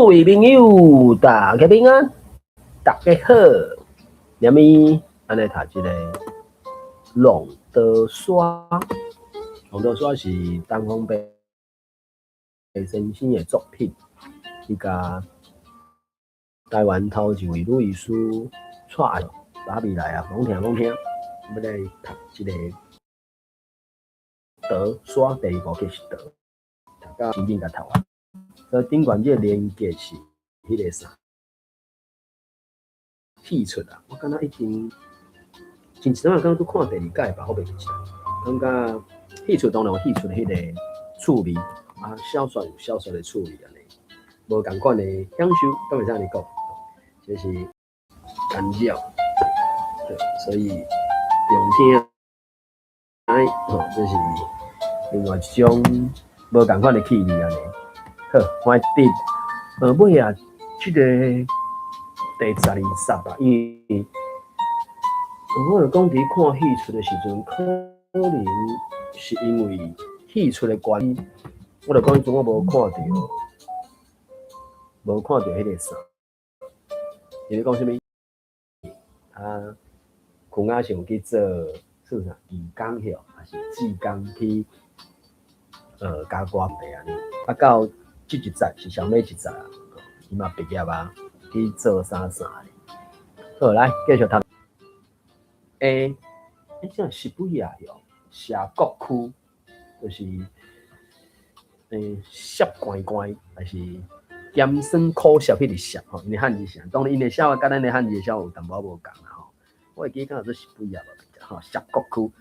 各位朋友，大家平安，大家好。啥物？按呢讀這个浪淘沙，浪淘沙是東方白先生的作品。伊共台灣頭一位女醫師帶芭比來啊，講聽講聽，欲來讀這个淘沙，第二部曲是淘，讀到真緊共讀完。所以頂懸這个連結是彼个啥？戲出啊！我感覺已經前一陣仔敢拄看第二屆吧，我袂記得。感覺戲出當然有戲出的彼個趣味，啊，小說有小說的趣味按呢，無仝款的享受，敢會使按呢講？這是干擾，所以重聽，哎，吼，這是另外一種無仝款的氣味按呢。好，歡迎。尾啊，這个第12集啊，因為我就講佇看戲出的時陣，可能是因為戲出的關係，我就講彼陣我無看著，無看著彼个啥，伊咧講啥物？啊，邱雅璇去做算啥義工許，還是志工去加關地按呢？啊，到這一集是啥物一集啊？伊嘛畢業啊，去做啥啥咧？好，來繼續讀。欸，欸，這是啥啊？喲，峽谷區就是澀關關，還是鹹酸苦澀彼個澀吼？𪜶的漢字寫，當然𪜶的寫法佮咱的漢字寫有淡薄仔無仝啦吼。我會記敢若做是幾啊無？吼，峽谷區，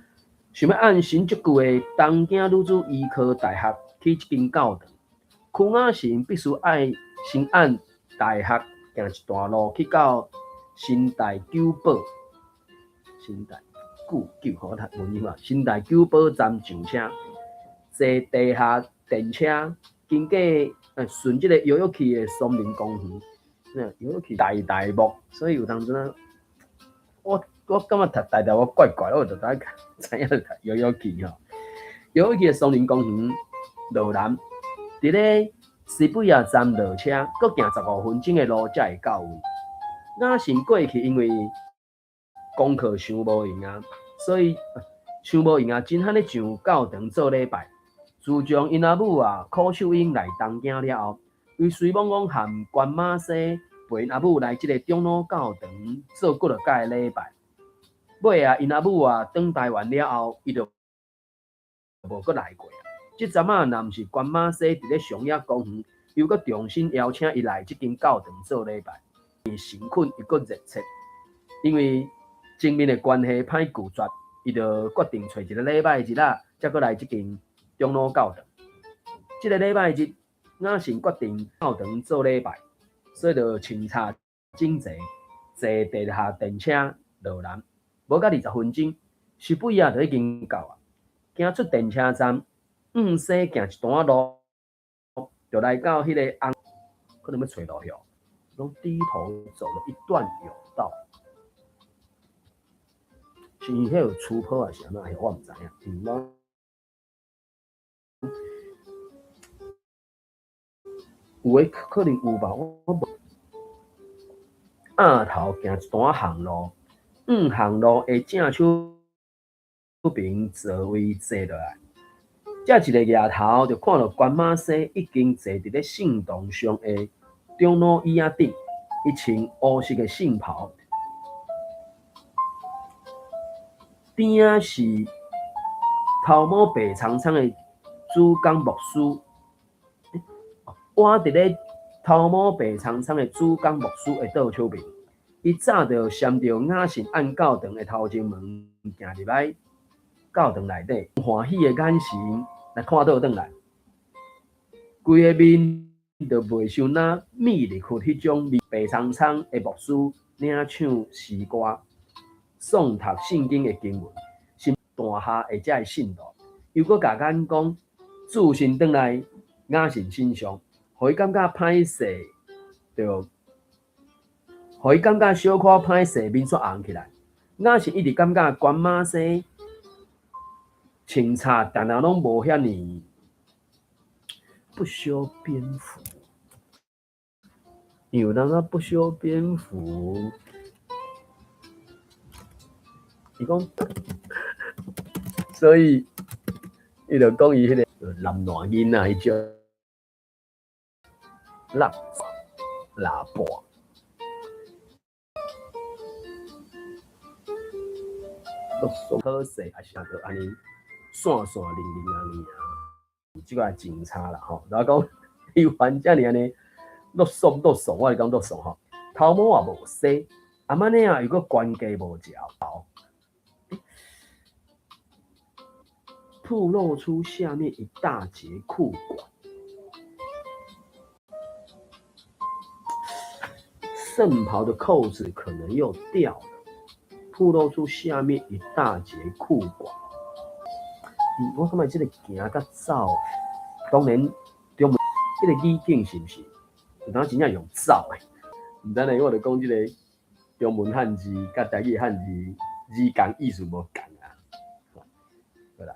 想欲按神足久的東京女子醫科大學去這間教堂。邱雅璇必須愛先按大學行一段路去到新大久保，新大久久吼，我讀文音啊，新大久保站上車，坐地下電車，經過順這个搖搖去的松林公園，搖搖去大大木，所以有當陣啊，我感覺讀大大我怪怪，我就知知影讀搖搖去吼，搖搖去的松林公園落南。佇咧西尾仔站落車，閣行15分鐘的路才會到位。雅璇過去因為功課傷無閒啊，所以傷無閒啊，真罕咧上教堂做禮拜。自從𪜶阿母啊柯秀英來東京了後，伊隨罔罔和關馬西陪𪜶阿母來這个長老教堂做幾落擺禮拜。尾啊，𪜶阿母啊轉台灣了後，伊就無閣來過。這陣仔若毋是關馬西佇咧上野公園，又閣重新邀請伊來這間教堂做禮拜，誠懇又閣熱切。因為情面的關係歹拒絕，伊就決定揣一个禮拜日仔，才閣來這間長老教堂。這个禮拜日，雅璇決定教堂做禮拜，所以就穿插整齊，坐地下電車落南，無到20分鐘，十尾仔就已經到啊。行出電車站，向西行一段路，就來到彼個紅，可能欲揣路許，攏低頭走了一段甬道，是因為彼有出坡還是按怎？我毋知影。嗯，有的可能有吧，我無。向頭行一段巷路，向巷路的正手邊座位坐落來。這一个額頭就看著關馬西已經坐佇咧聖堂上的長老椅仔頂，伊穿烏色的聖袍，邊仔是頭毛白蒼蒼的主講牧師，倚佇咧頭毛白蒼蒼的主講牧師的倒手邊，伊早就閃著雅璇按教堂的頭前門行入來教堂內底，歡喜的眼神來看倒轉來，規个面就袂像若米入去彼種白蒼蒼的牧師領唱詩歌、誦讀聖經的經文，是誕下的這个信徒，又閣共眼光注視轉來雅璇身上，予伊感覺歹勢，就予伊感覺小可歹勢，面煞紅起來。雅璇一直感覺關馬西穿插，定定攏無遐爾不修邊幅。有當時不修邊幅，伊講，所以伊就講伊彼个男爛囡仔彼種，垃垃圾，都好勢，抑是就按呢散散零零按呢啊，這個真差啦吼。然後講伊還遮爾按呢。落爽落爽，我是講落爽吼，頭毛也無洗，啊按呢啊，又閣懸低無嚼，暴露出下面一大截褲管，聖袍的扣子可能又掉了，暴露出下面一大截褲管。我感覺這个行佮走，當然中文這个語境是毋是？有當真正用走的，毋知呢，我就講這个中文漢字佮台語漢字字仝意思無仝啊，對啦，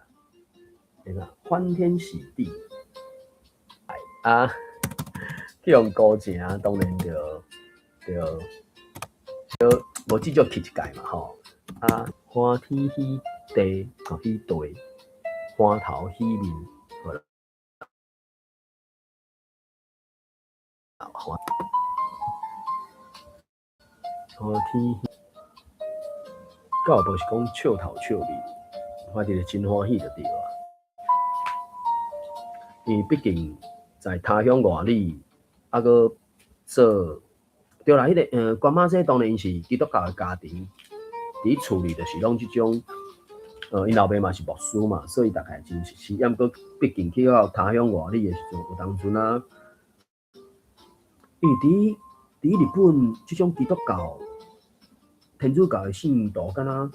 對啦，歡天喜地，啊，去予孤城，當然就就就無至少去一屆嘛吼，啊，歡天喜地，吼喜地，歡頭喜面，好啦。歡天喜，到無是講笑頭笑面，反正真歡喜就對啊。因為畢竟在他鄉外里，啊，閣做對啦，彼个關馬西當然是基督教的家庭，佇厝裡就是攏這種，𪜶老爸嘛是牧師嘛，所以大概真熟悉。抑毋過畢竟去到他鄉外里的時陣，有當陣啊。因為佇日本這種基督教、天主教的信徒，敢若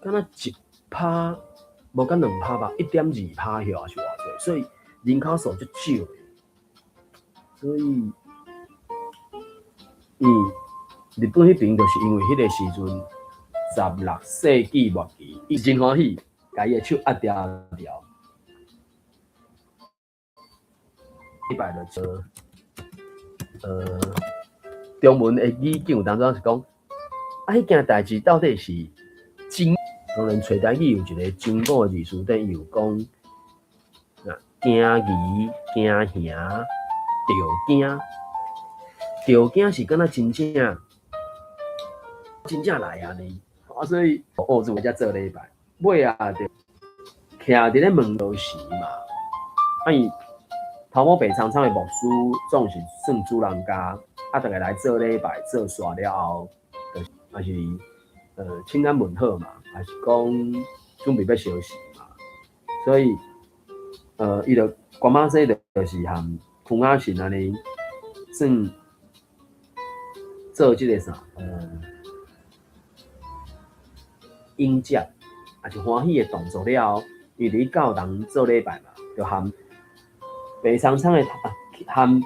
敢若1趴，無敢2趴吧，1.2趴遐是偌濟，所以人口數足少的。所以，日本彼爿就是因為彼个時陣，16世紀末期，伊真歡喜，共伊的手壓牢牢，禮拜就做。中文的語境有當陣是講，啊，彼件代誌到底是真？當然，揣台語有一个真古的字詞典，伊有講，啊，驚兒、驚兄、著驚，著驚是敢若真正真正來按呢，啊，所以學做才做禮拜，尾仔就徛佇咧門頭時嘛，啊伊。頭毛白蒼蒼的牧師總是算主人家，啊，逐个來做禮拜做煞了後，就抑是請安問好嘛，抑是講準備欲相死嘛，所以伊就關馬西就是和邱雅信按呢算做這个啥迎接，抑是歡喜的動作了後，伊佇教堂做禮拜嘛，就含。白蒼蒼的啊，含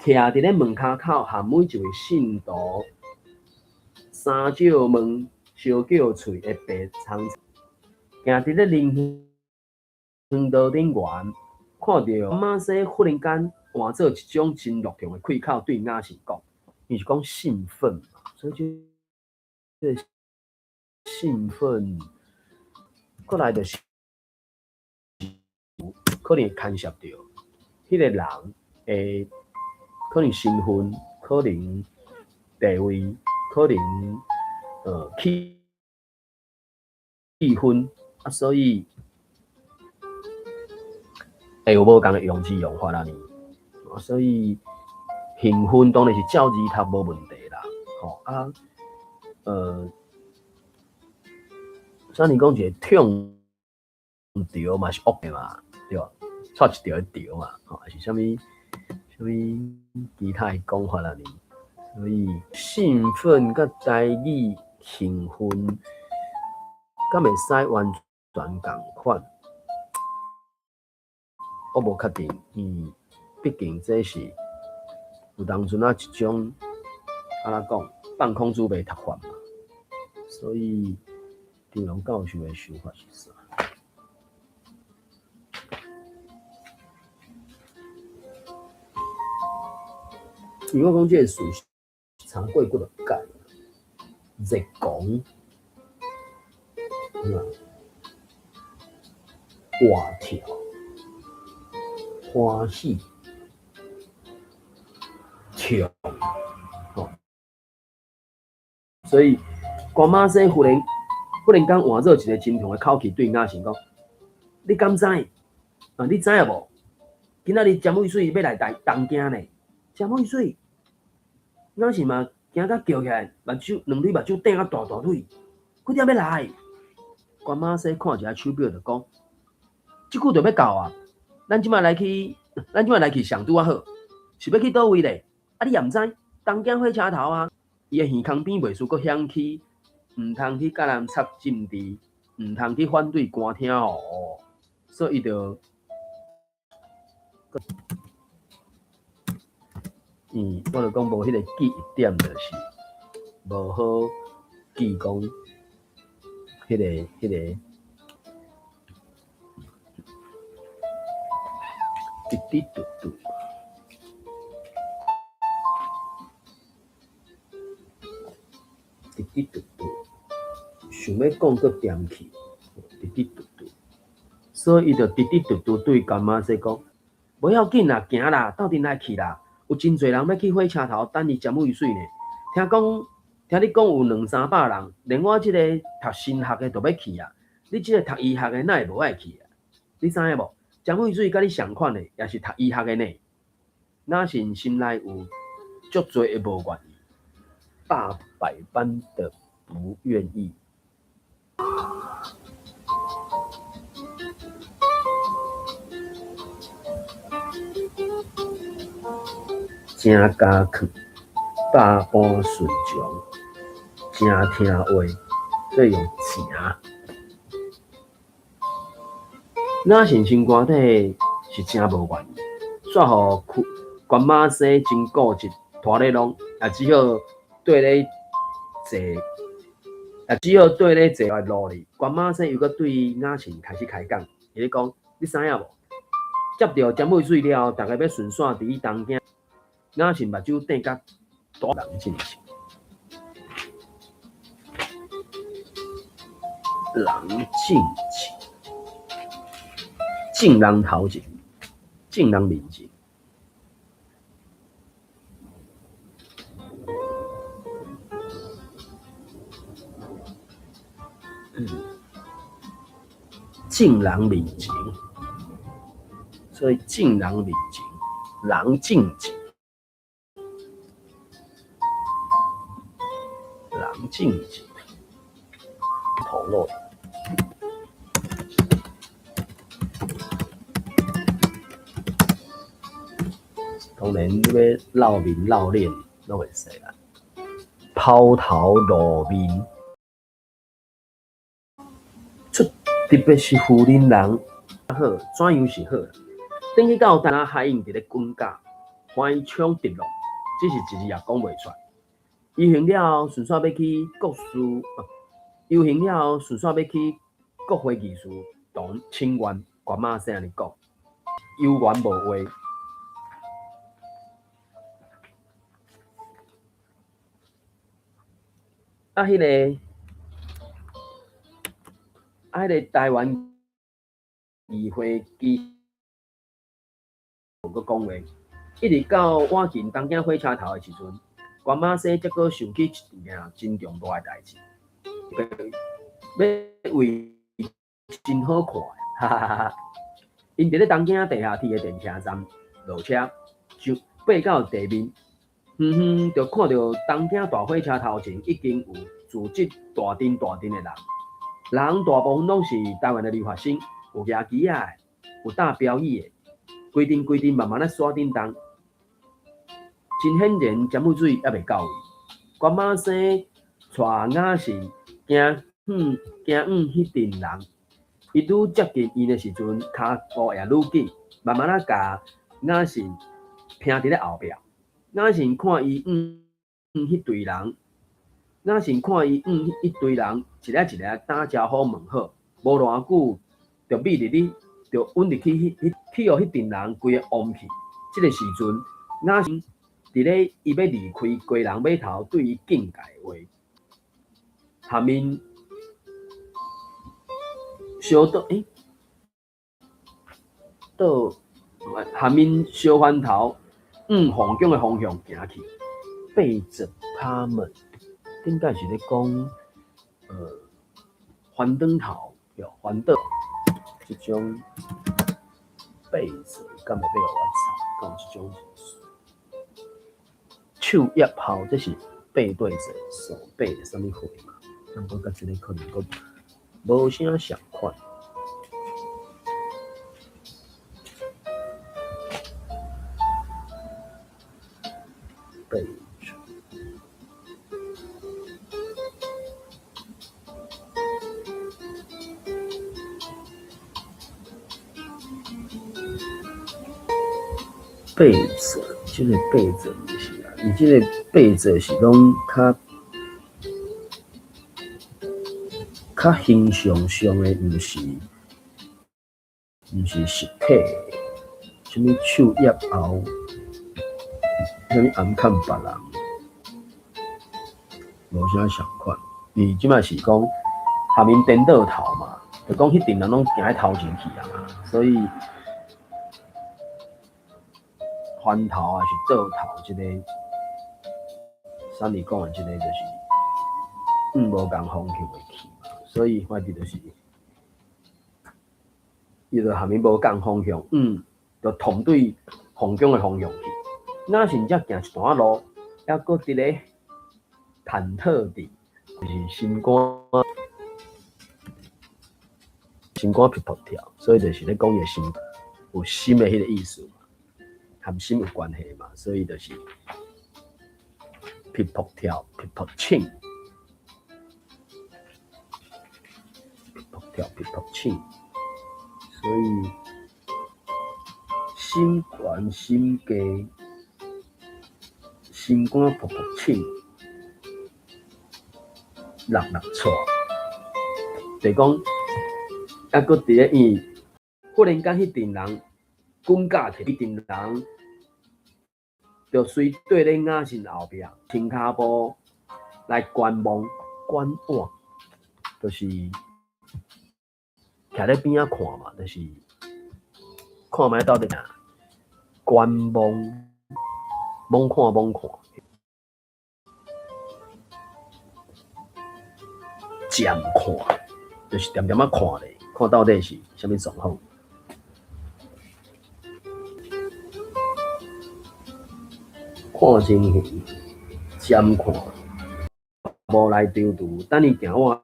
徛佇咧門跤口，含每一位信徒三照問、相叫喙的白蒼，行佇咧靈行道頂懸，看著馬西忽然間換做一種真樂強的開口對雅信講，伊是講興奮嘛，所以就這個興奮，過來就是可能會牽涉著。彼个人的可能身份，可能地位，可能氣氛啊，所以會有無仝的用字用法按呢。所以興奮當然是照字讀無問題啦。吼啊，啥人講一个痛著嘛是惡的嘛，對無？錯一著的著嘛，吼，抑是啥物啥物其他的講法按呢？所以興奮佮台語興奮，敢會使完全仝款？我無確定，因為畢竟這是有當陣仔一種，按怎講，放空主袂讀法嘛，所以張龍教授的想法是啥？因為我講這个詞查過幾落擺，熱狂，活跳，歡喜，唱，吼，所以關馬西忽然忽然間換做一个真強的口氣對雅信講：你敢知？啊，你知影無？今仔日詹偉水欲來台東京呢？詹偉水，雅信嘛驚甲叫起來，目睭兩蕊目睭瞪甲大大蕊，幾點欲來？關馬西看一下手錶，就講：這久就欲到啊！咱這擺來去，咱這擺來去上拄仔好，是欲去佗位咧？啊，你也毋知東京火車頭啊！伊的耳空邊袂輸閣響起，毋通去佮人插政治，毋通去反對官廳哦，所以伊就，我就講無彼个記憶點，就是無好記講彼个直直嘟嘟，直直嘟嘟，想欲講閣恬去，直直嘟嘟，所以伊就直直嘟嘟對關馬西講，無要緊啦，行啦，鬥陣來去啦。有真濟人欲去火車頭等伊詹偉水呢。聽講，聽你講有兩三百人，連我這个讀神學的都欲去啊。你這个讀醫學的哪會無愛去啊？你知影無？詹偉水佮你仝款的，也是讀醫學的呢。雅信心內有足濟的無願意，百百般的不願意。誠加囥，百般順從，誠聽話，所以用誠。雅信心肝底是誠無願意，煞予關馬西真固執，拖咧弄，也只好綴咧坐，也只好綴咧坐來路裡。關馬西又閣對雅信開始開講，伊咧講：你知影無？接著詹偉水了後，逐家欲順線佇東京。雅信目睭瞪甲大人進前，人進前，眾人頭前，眾人面前，眾人面前，所以眾人面前，人進前。人進前，頭路。當然，你欲露面露臉攏會使啦，拋頭露面，出特別是婦人人好，怎樣是好？等去到丹海湧佇咧滾架，橫衝直落，只是一字也講袂出來。遊行了後，順紲欲去國事；遊行了後，順紲欲去國會議事堂請願。關馬西按呢講，有緣無話。啊，彼个，啊，彼个台灣議會機閣講話，一直到倚近東京火車頭的時陣，關馬西才閣想起一件真重大的代誌，欲為真好看，哈哈哈哈！𪜶佇咧東京地下鐵的電車站落車，就爬到地面，遠遠就看著東京大火車頭前已經有聚集大陣大陣的人，人大部分攏是台灣的留學生，有舉旗仔的，有打標語的，規陣規陣慢慢仔徙振動。真顯然，詹偉水猶未到位。關馬西帶雅信行遠行往彼陣人，伊愈接近𪜶的時陣，跤步也愈緊，慢慢仔共雅信拼佇咧後壁。雅信看伊往彼隊人，雅信看伊往彼堆人，一个一个打招呼問好，無偌久就覕入去，就穩入去彼去予彼陣人規个擁去。這个時陣，雅信佇佇咧伊欲離開基隆碼頭對伊警戒話，下面小倒欸，倒下面小番頭向皇宮的方向行去，背著他們，頂擺是咧講翻轉頭，對，翻倒這種背著，敢會欲予我查？敢有這種手掖後，這是背對著手背的啥物貨嘛？毋過佮這个可能閣無啥相款。背著，背著，這个背著毋是啊，伊這个背著是攏較形象上的，毋是實體的，啥物手掖後，啥物暗崁別人，無啥相款。伊這擺是講下面顛倒頭嘛，就講彼陣人攏行咧頭前去啊嘛，所以翻頭還是倒頭，這個三里講的這个就是向無仝方向的去嘛，所以反正就是伊就下面無仝方向，就同對皇宮的方向去。若是才行一段仔路，猶閣佇咧忐忑佇，就是心肝噗噗跳，所以就是咧講伊的心有心的彼个意思嘛，含心有關係嘛，所以就是噗噗跳、噗噗醒、噗噗跳、噗噗醒，所以心懸心低，心肝噗噗醒，六六掣，就是講，猶閣佇咧伊忽然間，彼陣人滾架起，彼陣人就隨綴咧雅信後壁，停跤步來觀望、觀望，就是徛咧邊仔看嘛，就是看覓到底啥，觀望，猛看猛看，漸看，就是恬恬仔看咧，看到底是啥物狀況。看情形，漸看，無來丟除，等伊行完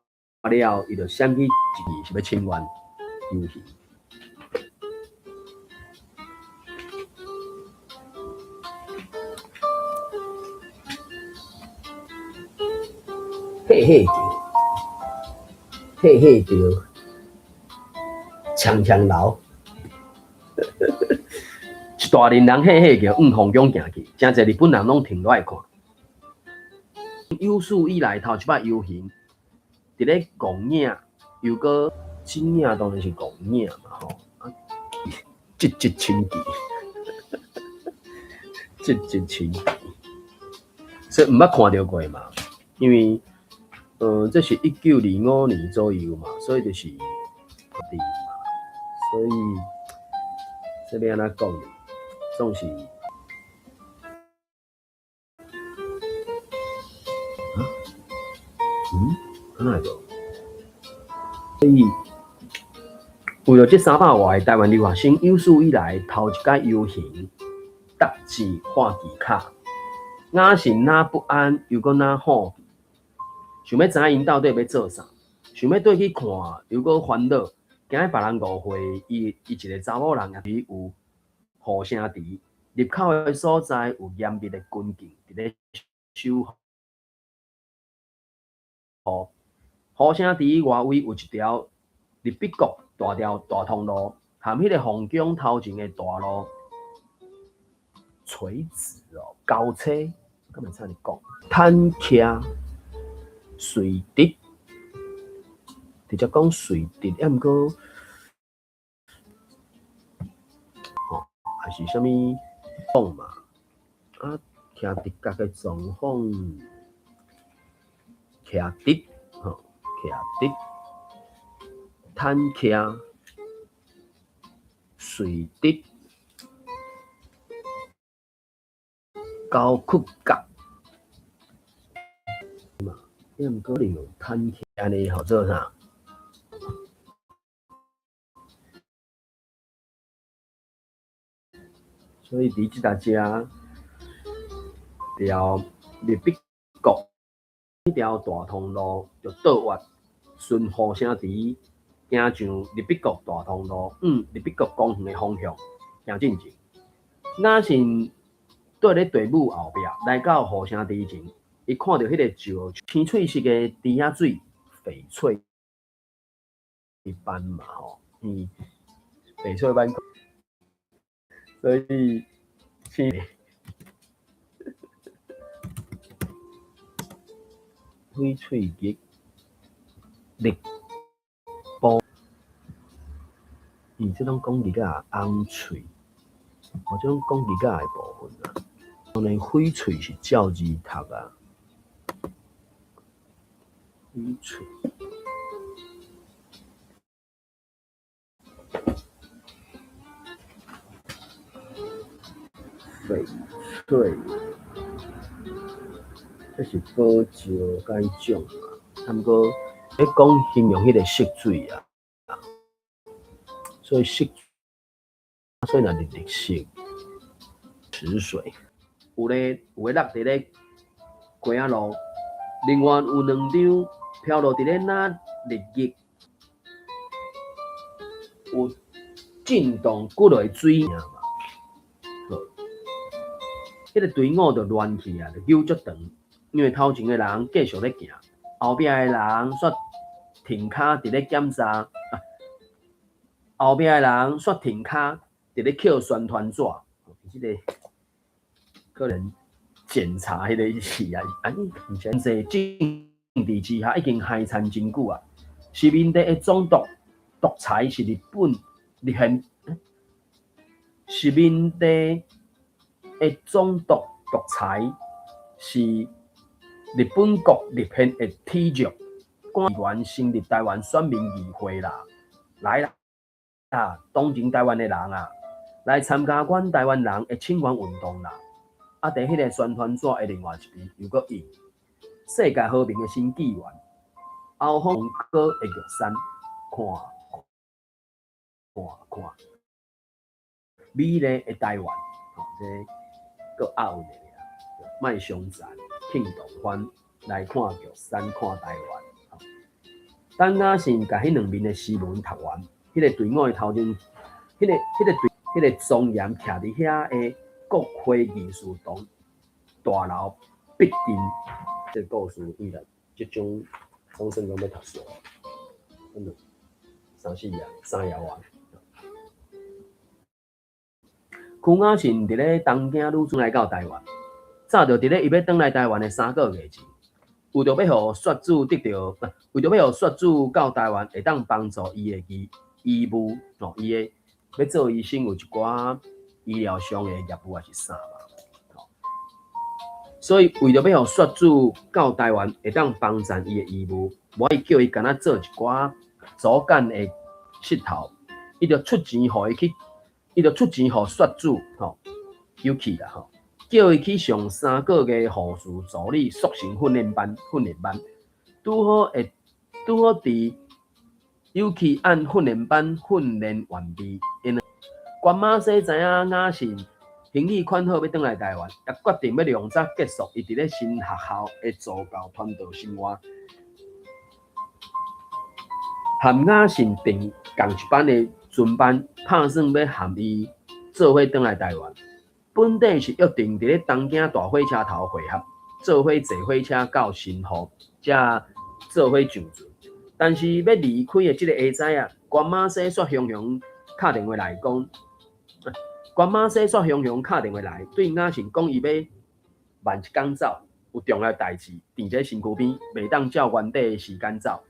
了，伊就閃去一是欲請願遊行。嘿嘿叫，嘿嘿叫，锵锵流，一大陣人嘿嘿叫，向皇宮行去，誠濟日本人攏停落來看。有史以來頭一擺遊行，佇咧戇影，又閣真影當然是戇影嘛吼，啊，嘖嘖稱奇，嘖嘖稱奇，所以毋捌看著過嘛，因為，這是1925年左右嘛，所以就是嘛，所以這欲按怎講呢？總是，啊？嗯？按怎會無？所以為著這300外个台灣留學生有史以來頭一擺遊行，搭字畫旗卡，雅信若不安，又閣若好奇，想欲知影𪜶到底欲做啥，想欲綴去看，又閣煩惱，驚予別人誤會。伊伊一个查某人，也有護城池入口的所在有嚴密的軍警佇咧守護。護城池外圍有一條入碧國大條大通路，含彼个皇宮頭前的大路垂直哦，交叉，敢會使按呢講？坦克垂直，直接講垂直，抑毋過，吼，還是啥物講嘛？啊，徛徛直角的狀況，徛直吼，徛直，坦徛，垂直，高曲角嘛，抑毋過用坦徛按呢號做啥？所以佇這搭遮條立彼國彼條大通路就倒越順雨聲池行上立彼國大通路，往立彼國公園的方向行進前。雅信綴咧隊伍後壁來到雨聲池前，伊看著彼个石青翠色的池仔水，翡翠斑嘛吼，翡翠斑，所以青翡翠玉绿波，伊這攏講日仔紅喙，哦，這攏講日仔的部分啊。當然翡翠是照字讀啊，翡翠，翡翠，這是寶石該種啊。毋過咧講形容彼个色水啊，所以色，所以若是綠色池水，有咧有咧落佇咧街仔路，另外有兩張飄落佇咧那日日有震動骨落的水嘛，好，彼个隊伍就亂去啊，就扭足長，因為頭前的人繼續咧行，後壁的人煞停跤佇咧檢查，後壁的人煞停跤佇咧抾宣傳紙，這个可能檢查彼個意思啊，啊，毋是這政治之下已經害殘真久啊。殖民地的總督獨裁是日本立憲，殖民地的總督獨裁是日本國立憲的體育官員成立台灣選民議會啦，來啦，同情台灣的人啊，來參加阮台灣人的請願運動啦。啊，佇彼个宣傳紙的另外一邊，又閣印世界和平的新紀元，後方閣的玉山，看看看，美麗的台灣，吼，這閣押韻的爾，莫傷殘，慶動歡，來看玉山，看台灣。等雅信共彼兩面的詩文讀完，彼个隊伍的頭前，彼个隊，彼个莊嚴徛佇遐的國會議事堂大樓必定。這個故事伊來這種講算講欲讀書，可能三四頁、三頁外。邱雅信佇咧東京女轉來到台灣，早就佇咧伊欲轉來台灣的3個月前，為著欲予雪子得著，為著欲予雪子到台灣會當幫助伊的醫醫務，哦，伊的欲做醫生有一寡醫療上的業務抑是啥嘛，所以為著欲予雪子到台灣會當幫贊伊的醫務，無愛叫伊干焦做一寡左間的穡頭，伊就出錢予伊去，伊就出錢予雪子吼有去啦吼，叫伊去上3個月護士助理速成訓練班，訓練班拄好會拄好佇有去按訓練班訓練完畢，因關馬西知影雅信行李款好欲轉來台灣，也決定欲量早結束伊佇咧新學校的助教傳道生活，和雅信訂仝一班的船班，拍算欲和伊做伙轉來台灣。本底是約定佇咧東京大火車頭會合，做伙坐火車到新戶，才做伙上船。但是欲離開的這个下早啊，關馬西煞雄雄敲電話來講，關馬西煞雄雄敲電話來，對雅信講伊欲慢一工走，有重要代誌，佇咧身軀邊，袂當照原底的時間走，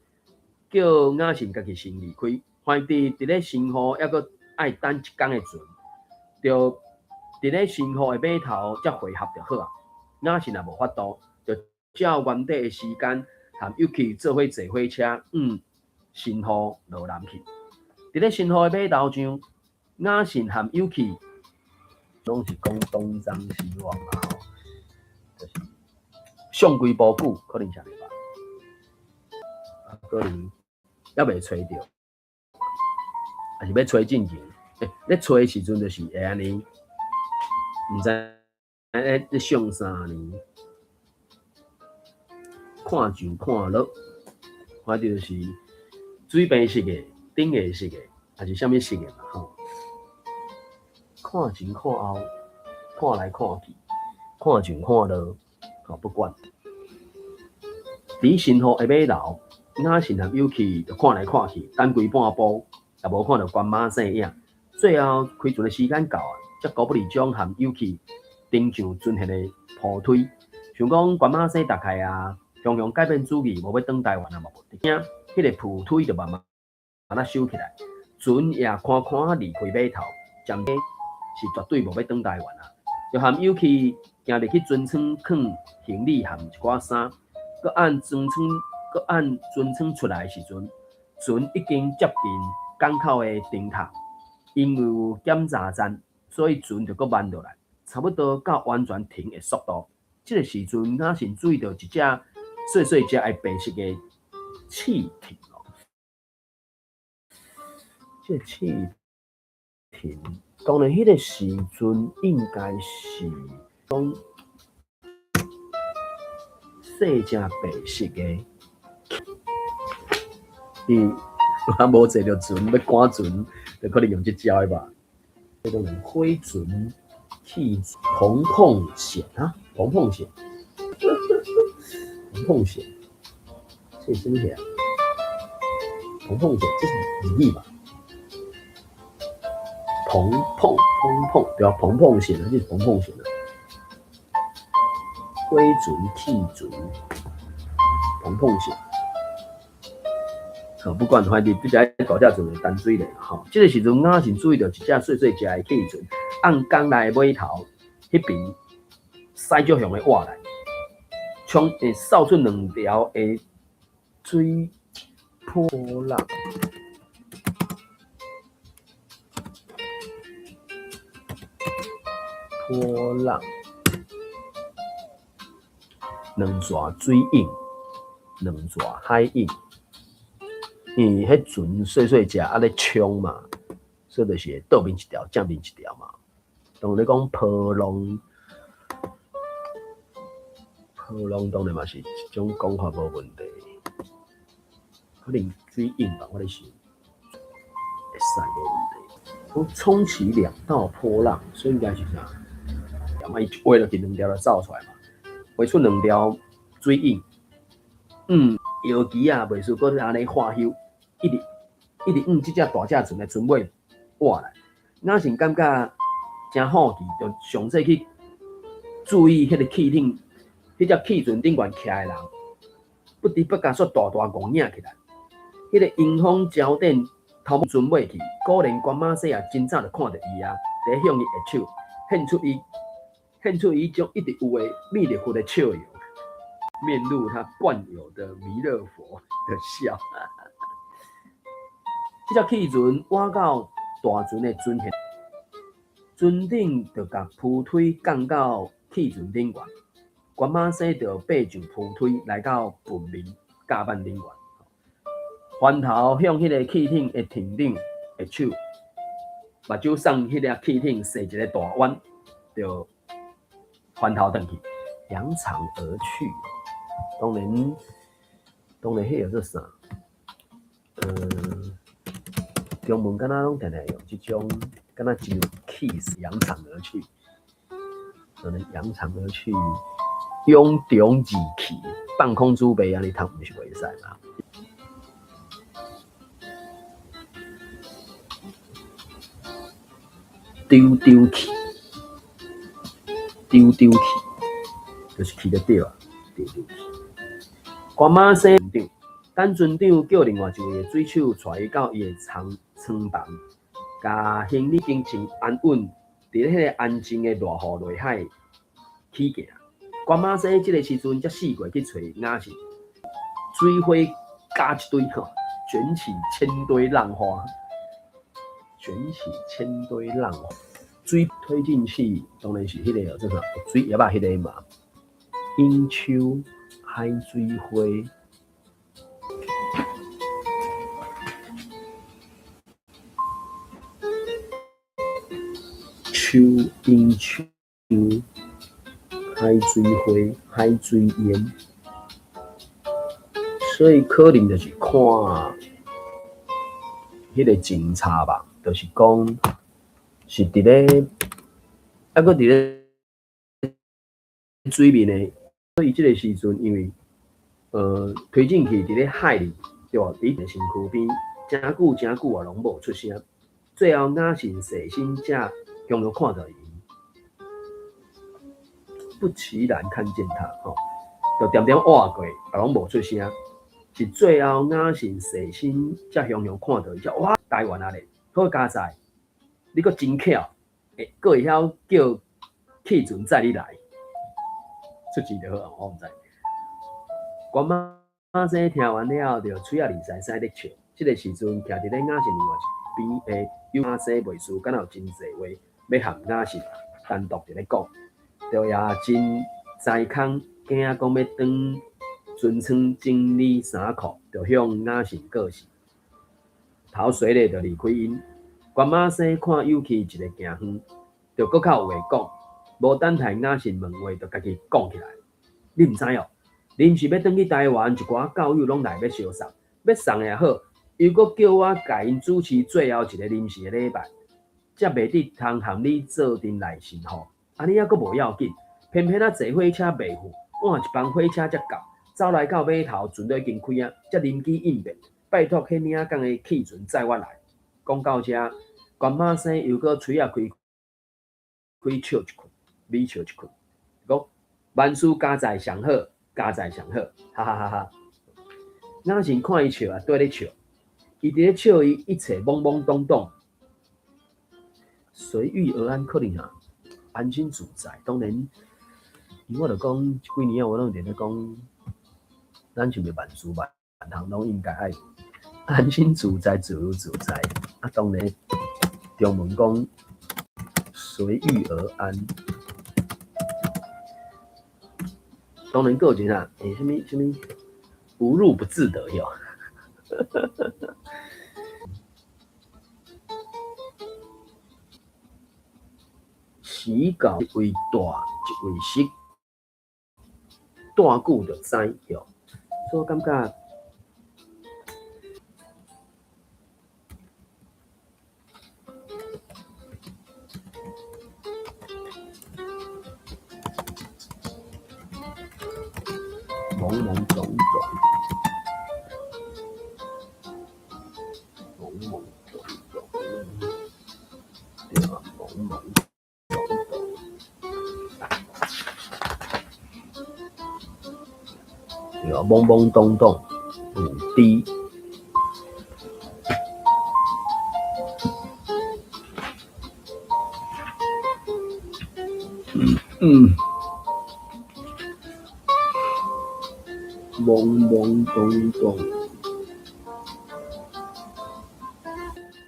叫雅信家己先離開。反正佇咧新戶猶閣愛等一工的船，就佇咧新戶的碼頭才會合就好啊。雅信也無法度，就照原底的時間，含友氣做伙坐火車，往新河羅南去。佇咧新河的碼頭上，雅信含友氣攏是講東張西望嘛吼，就是相規無久，可能是按呢吧。啊，可能猶未揣著，抑是欲揣進前，咧揣的時陣就是會按呢，毋知咧咧想啥呢？看上看落，反正就是水平式的、頂下式的，抑是啥物式的嘛吼。看前看後，看來看去，看上看落，吼不管。佇新河的碼頭，雅信和友氣就看來看去，等規半晡，也無看著關馬生影。最後開船的時間到啊，才高不離將含友氣登上船彼个鋪推，想講關馬生大概啊，雄雄改變主意，無欲轉台灣啊嘛無得。彼个浮推就慢慢仔收起來，船也寬寬離開碼頭，暫時是絕對無欲轉台灣啊。就含友氣行入去船艙囥行李含一寡衫，閣按船艙，閣按船艙出來的時陣，船已經接近港口的燈塔，因為有檢查站，所以船就閣慢落來，差不多到完全停的速度。這个時陣，雅信注意著一隻細細隻的白色的汽艇哦。這个汽艇，當然彼个時陣應該是講細隻白色的，伊我無坐著船，欲趕船，就可能用這招的吧。這種火船汽蓬蓬蜆啊，蓬蓬蜆，蓬蓬蜆，這是啥物啊？蓬蓬蜆，這是日語吧？蓬蓬蓬蓬，對啊，蓬蓬蜆啊，這是蓬蓬蜆啊。火船汽船，蓬蓬蜆。吼，不管反正這隻大隻船會沉水咧，吼。這个時陣雅信注意著一隻細細隻的汽船，按港內的碼頭彼邊駛足雄的倚來，衝會掃出兩條的水波浪，波浪，兩蛇水影，兩蛇海影。因為彼船細細隻啊咧衝嘛，所以就是會倒面一條，正面一條嘛。當咧講波浪，波浪當然嘛是一種講法無問題。可能水影吧，我咧想會使無問題。講衝起兩道波浪，所以應該是啥？嘛，伊畫落去兩條就走出來嘛，畫出兩條水影。搖旗仔，袂輸閣按呢喝休，一直一直向這隻大隻船的船尾倚來。雅信感覺誠好奇，就詳細去注意彼个汽艇，彼隻汽船頂懸徛的人，不知不覺煞大大戇影起來。彼个迎風焦點頭船尾去，果然關馬生也真早就看著伊啊，佇向伊揮手，獻出伊種一直有的彌勒佛的笑容，面露他慣有的彌勒佛的笑。這隻汽船倚到大船的船舷，船頂就共浮推降到汽船頂懸，關馬生就爬上浮推來到笨面甲板頂懸，翻頭向彼个汽艇的艇長揮手，目睭送彼个汽艇踅一个大彎，就翻頭轉去，揚長而去。當然，當然，彼個叫做啥？中文敢若攏定定用這種，敢若真有氣勢，揚長而去。當然，揚長而去，揚長而去，放空準備按呢讀，毋是袂使嘛？丟丟去，丟丟去，就是去得對啊，丟丟去。關馬生長，等船長叫另外一位的水手帶伊到伊的艙艙房，共行李經真安穩，佇咧彼个安靜的大雨內海起行。關馬生這个時陣才四過去揣雅信，水花加一堆吼，捲起千堆浪花，捲起千堆浪花。水推進器當然是彼个叫做啥？水葉仔彼个嘛。湧秋海水花，秋湧秋海水花，海水煙。所以可能就是看彼个偵查吧，就是講是佇咧，猶閣佇咧水面的。所以這个時陣，因為推進器佇咧海裡，對無？佇身軀邊，誠久誠久啊，攏無出聲。最後雅信細心才強強看著伊，不期然看見他，吼，就恬恬倚過，也攏無出聲。是最後雅信細心才雄雄看著伊，才哇，台灣啊咧，好佳哉，你閣真巧，會閣會曉叫汽船載你來。出錢就好，我毋知。關馬生聽完了後，就喙仔二塞塞咧笑。這个時陣，徛佇咧雅信另外一邊的有馬生袂輸，敢若有真濟話欲和雅信單獨佇咧講，就也真知空，驚講欲轉船艙整理衫褲，就向雅信告辭，頭洗咧就離開𪜶。關馬生看有去一个行遠，就閣較有話講。無等待雅信問話，就家己講起來。你毋知哦，臨時欲轉去台灣，一寡教友攏來欲相送，欲送也好，又閣叫我共𪜶主持最後一个臨時的禮拜，才袂得通和你做陣來信吼。按呢猶閣無要緊，偏偏仔坐火車袂赴，換一班火車才到，走來到碼頭，船都已經開啊，才臨機應變，拜託彼領港的汽船載我來。講到遮，關馬生又閣喙仔開開笑一困。微笑一困，講萬事加在上好，加在上好，哈哈哈哈！雅信看伊笑啊，綴咧笑，伊佇咧笑伊一切懵懵懂懂，隨遇而安，可能啊，安心自在。當然，因為我就講這幾年啊，我攏佇咧講，咱是毋是萬事萬項攏應該愛安心自在、自由自在。啊，當然，中文講隨遇而安。當然，閣有一個啥？欸，啥物啥物？無入不自得喲。時到一位大，一位識，蹛久就知喲。所以我感覺。懵懵懂懂，懵懵懂懂，對啊，懵懵懂懂，對啊，懵懵懂懂，有知。嗯。懵懵懂懂，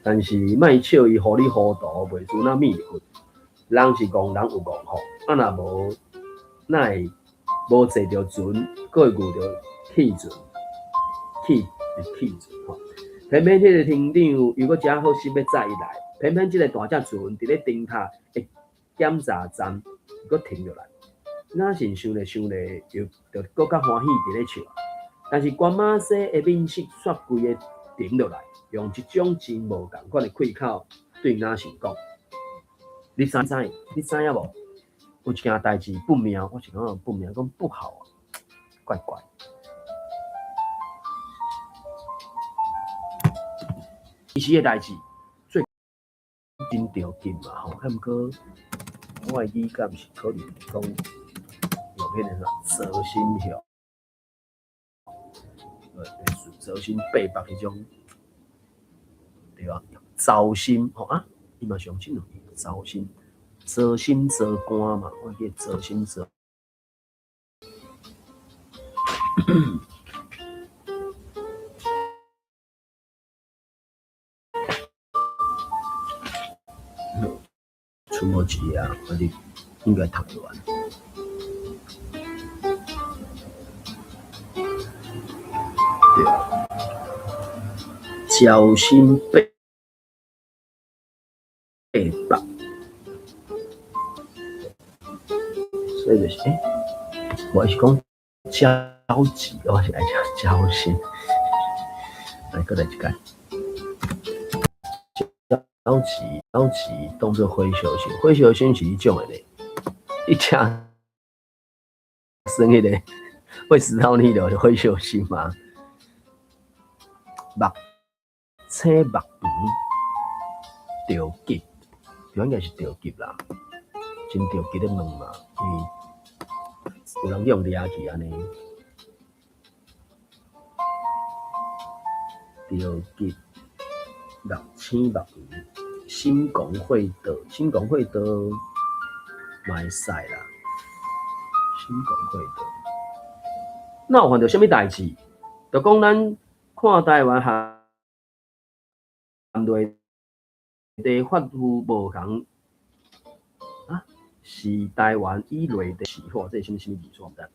但是莫笑伊糊裡糊塗，袂輸那麵粉。人是戇人有戇福，啊若無，哪會無坐著船，閣會遇著汽船，汽是汽船吼。偏偏彼个廳長又閣誠好心欲載伊來，偏偏這个大隻船佇咧燈塔的檢查站閣停落來。雅信想咧想咧，又就閣較歡喜佇咧笑。但是關馬生的面色煞規个沉落來，用一種真無仝款的氣口對雅信講：你知知？你知影無？有一件代誌不妙，我是感覺不妙，講不好，怪怪。其實的代誌最真著緊嘛吼，啊毋過我的語感是可能講用彼個啥責心曉，責心八百彼種，對吧？糟心吼啊，伊嘛上真容易糟心，糟心糟肝嘛，我記得糟心糟。出無一頁，啊你應該讀會完。對，焦心八百，所以就是，欸，我是講焦急，我是愛講焦心。來，閣來一擺。焦急，焦急，當做火燒心，火燒心是彼種的咧。你食酸彼个胃食道逆流的火燒心嗎？目青目黃，著急，應該是著急啦，真著急咧問嘛，因為有人去予掠去按呢。著急，目青目黃，心狂火灼，心狂火灼嘛會使啦。心狂火灼，哪有犯著啥物代誌？就講咱看台灣和內地法律無仝啊，是台灣以內地司法，這是啥物啥物意思？我毋知。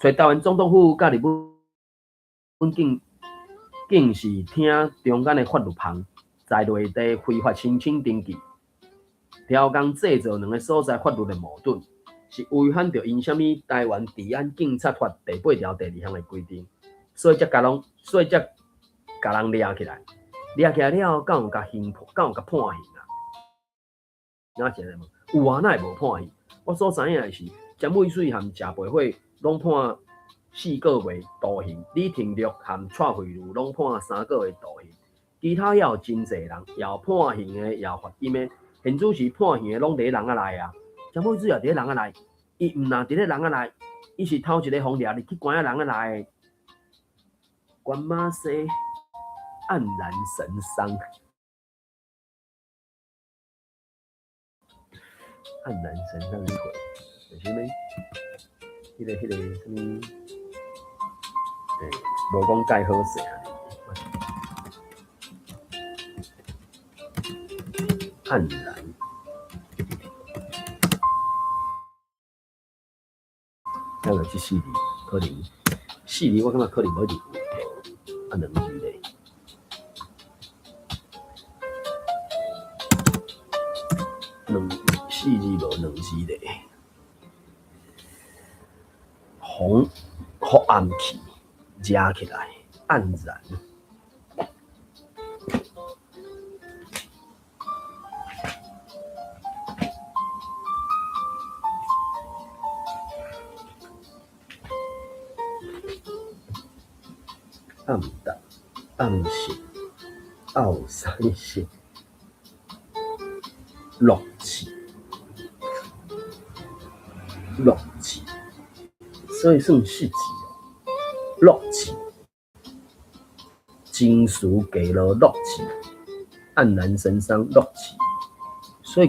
揣台灣總統府佮日本警警視廳中間的法律縫，在內地非法申請登記，調工製造兩个所在法律的矛盾，是違反著𪜶啥物台灣治安警察法第八條第二項的規定，所以才共攏，所以才共人掠起來，掠起來了後，敢有共刑，敢有共判刑啊？哪是按呢問？有啊，哪會無判刑？我所知影的是，詹惠水含謝培慧攏判4個月徒刑，李廷玉含蔡惠如攏判3個月徒刑，其他猶有真濟人，也有判刑的，也有罰金的。現主時判刑的攏佇咧籠仔內啊，詹惠水也佇咧籠仔內，伊毋若佇咧籠仔內，伊是頭一个予掠入去關仔籠仔內的。關馬西黯然神傷，黯然神傷是啥？就是啥物？彼个啥物？欸，無講蓋好勢啊！黯然，咱就這四字可能四字，我感覺可能無一定有啊兩字咧，兩四字無兩字咧，紅黑暗去，遮起來，黯然。暗淡、暗色、奥三色、落刺、落刺，所以算四字哦。落刺，情緒低落，落刺，黯然神傷，落刺。所以，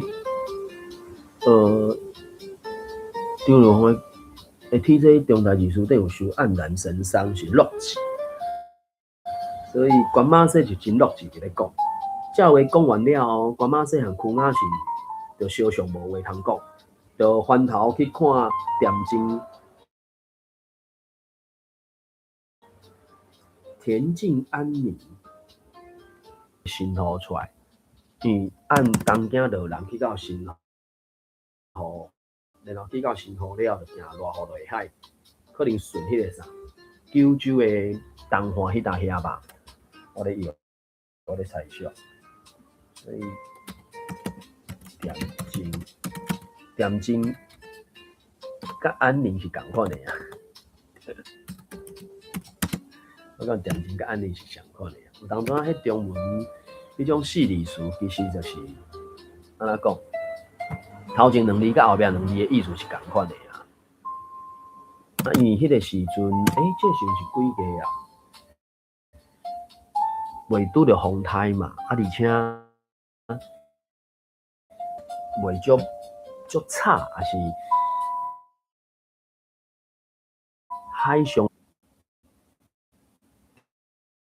張若芳的 TJ 中台二書底有收黯然神傷是落刺。所以關馬西就真樂志佇咧講，這話講完了後，關馬西和邱雅信就相像無話通講，就翻頭去看田靜，田靜安寧新湖出來，因為按東京就有人去到新湖，然後去到新湖了，就驚熱雨落海，可能順彼個啥九州的東岸彼搭遐吧。我咧用，我咧猜想，所以恬靜、恬靜佮安寧是仝款的啊。我講恬靜佮安寧是仝款的啊。有當陣彼中文彼種四字詞，其實就是按怎講，頭前兩字佮後壁兩字的意思是仝款的啊。啊，因為彼个時陣，欸，這時陣是幾月啊？袂拄著風颱嘛，啊，而且袂足足吵，抑是海上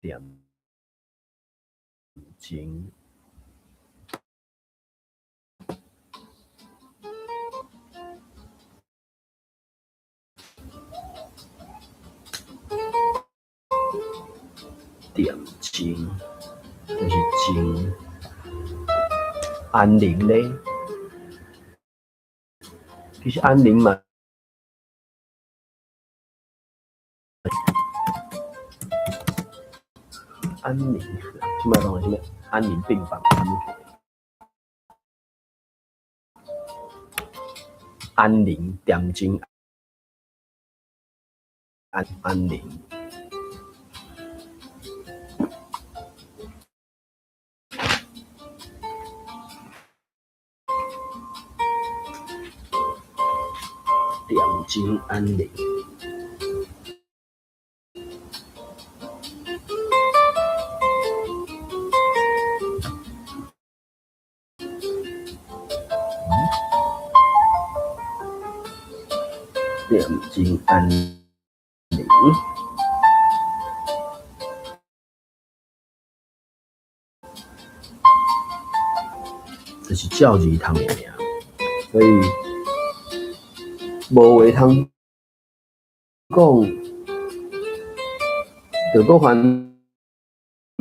恬靜。恬靜，就是靜安寧咧。其實安寧嘛，安寧，這擺講的啥物？安寧病房。安寧恬靜安安寧。恬靜安寧。恬靜安寧。這是照字讀的名，所以無話通講，就閣翻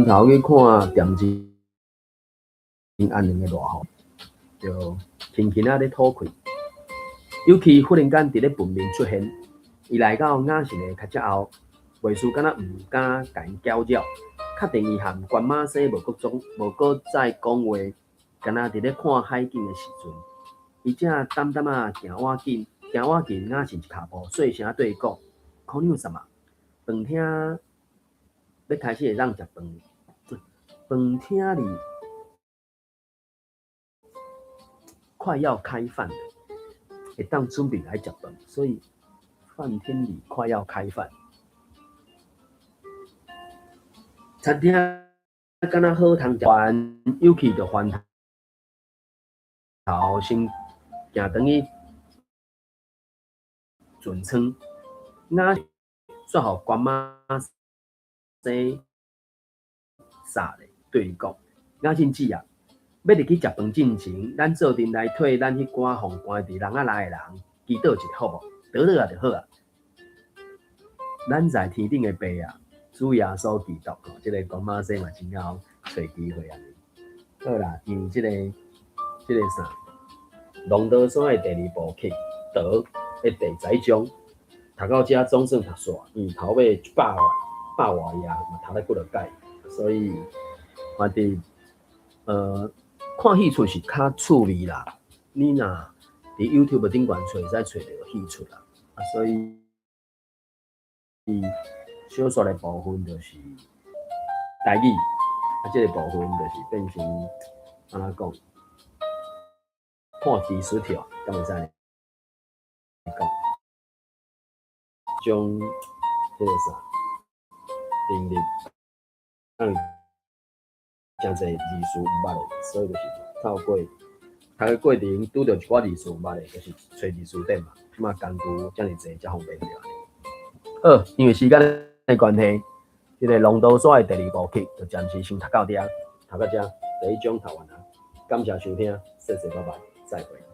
頭去看恬靜安寧的賴吼，就輕輕仔咧吐氣。尤其忽然間佇咧飯面出現，伊來到雅信的跤跡後，袂輸敢若毋敢共𪜶攪擾，確定伊和關馬生無閣總無閣再講話，敢若佇咧看海景的時陣，伊才淡淡仔行倚近，行倚近雅信一跤步，細聲對伊講：“姑娘様，飯廳欲開始會當食飯，飯廳裡快要開飯了，會當準備來食飯，所以飯廳裡快要開飯。餐廳敢若好通食飯，尤其就翻頭先行轉去船艙，雅信煞予關馬生煞咧，對伊講：雅信姊啊，欲入去食飯進前，咱做陣來替咱彼寡予關佇籠仔內的人祈禱一下好無？禱落啊就好啊。咱在天頂的爸啊，主耶穌基督，這个關馬生嘛真𠢕揣機會按呢。好啦，因為這个啥，龍德山的第二部曲，道的第十一章，讀到遮總算讀煞，因為頭尾一百外百外頁嘛讀了幾落擺，所以反正看戲出是較趣味啦。你若佇 YouTube 頂懸揣，會使揣著戲出啦。啊，所以小說的部分就是台語，啊，這个部分就是變成按怎講？看技術條，敢會使按呢講？將彼个啥能力，咱誠濟字詞毋捌的，所以就是透過讀的過程拄著一寡字詞毋捌的，就是揣字詞典嘛。這擺工具遮爾濟，才方便著按呢。好，因為時間的關係，這个龍德山的第二部曲就暫時先讀到遮，讀到遮，第一章讀完啊。感謝收聽，謝謝，拜拜，再會。